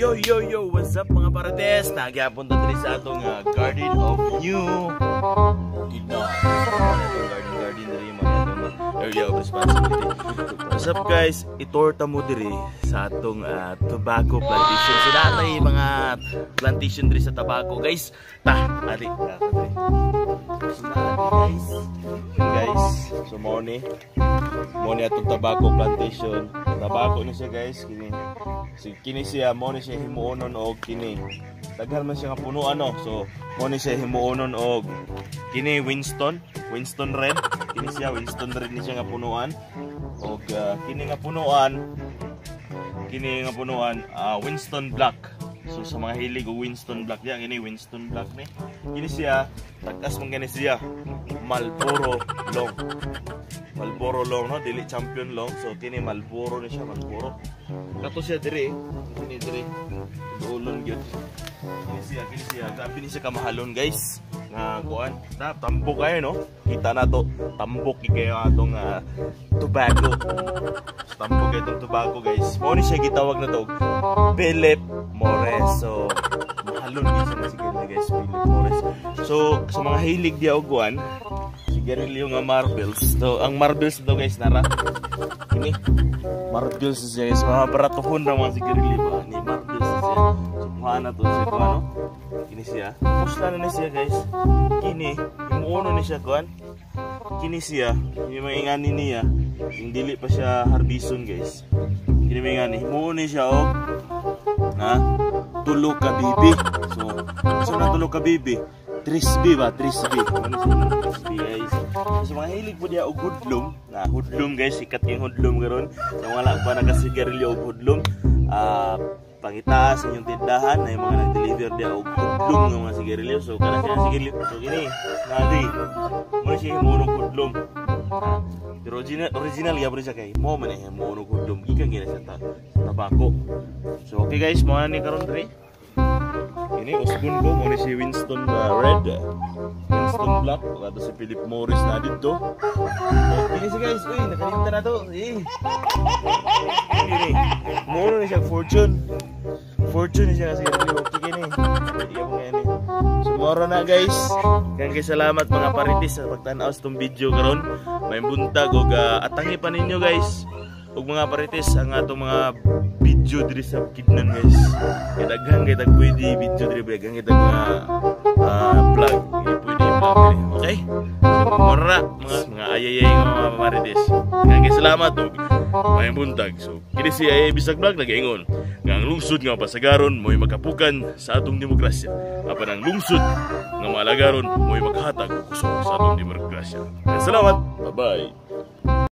Yo, yo, yo, what's up, mga parites? Nagyapon ta diri sa atong Garden of New Bukidnon. Atong garden garden diri mo atong area of responsibility. What's up, guys? I-tour ta mo diri sa atong tobacco plantation. So natay mga plantation diri sa tobacco, guys. Ta, ali ta diri. So naa guys. Guys, so mo ni atong tobacco plantation. Tobacco ni siya, guys, kini. Si kini siya, mo ni siya himuonon og kini. Daghan man siya nga punuan, no. So mo ni siya himuonon og kini Winston, Winston Red. Kini siya Winston Red ni siya nga punuan. Og kini nga punuan, Winston Black. So sa mga hilig og Winston Black diya, kini Winston Black ni. Kini siya tagas man gani siya. Marlboro Long. Marlboro Long, no, dili Champion Long. So kini Marlboro ni siya, Marlboro. Kato siya diri, kini diri. Ulon gyud. Kini siya, grabe ni siya kamahalon, guys. Nga kuan, ta tambok kayo, no. Kita na to, tambok kayo atong tobacco. So, tambok kayo itong tobacco, guys. Mao ni siya gitawag na to Philip Morris. So mahalon gyud siya nga sigarilyo, guys, Philip Morris. So sa mga hilig diya og kuan, sigarilyo nga Marbles. So ang Marbles to, guys, nara. Kini Marbles siya, guys, mga baratuhon ra mga sigarilyo ba ni Marbles siya. So kuha na to siya kuan, no. Kini siya. Pusla na ni siya, guys. Kini himuono ni siya kuan. Kini siya, kini mga ingani niya. Yung dili pa siya harbison, guys. Kini mga ingani himuon ni siya og na tulo ka bibi. So, so na tulo ka bibi. 3B ba? 3B. Ano siya? 3B, guys. So, sa mga hilig po diya og hudlom, na hudlom, guys, sikat yung hudlom karon. Sa wala pa nakasigarilyo og hudlom, pangitaa sa inyong tindahan na yung mga nag-deliver diya og hudlom nga mga sigarilyo. So kana siya sigarilyo. So kini, nadi. Mo siya himuon og hudlom. Ha? Pero original original gyapon siya kay mo man himuon og hudlom gikan gina siya ta, sa tabako. So okay, guys, mo ni karon diri. Ini usbon ko mo ni si Winston Red, Winston Black, kato si Philip Morris na dito. Okay siya, guys, uy, nakalimtan na to. Eh. Kini. Mo ni siya Fortune. Fortune ni siya kasi okay kini. Hindi ka mo ngayon. So moro na, guys. Kang kay salamat, mga paritis, sa pagtan-aw sa tong video karon. May buntag og atangi pa ninyo, guys. Ug mga paritis, ang atong mga video diri sa Bukidnon, guys. Kay daghan kay tag pwede video diri, daghan kay tag mga vlog, pwede vlog diri. Okay? So moro na mga ayayay nga mga paritis. Kang kay salamat ug may buntag. So kini si Ayay Bisag Vlog nagaingon nga ang lungsod nga pasagaron mo'y makapukan sa atong demokrasya. Apan ang lungsod nga malagaron mo'y makahatag og kusog sa atong demokrasya. Salamat. Bye-bye.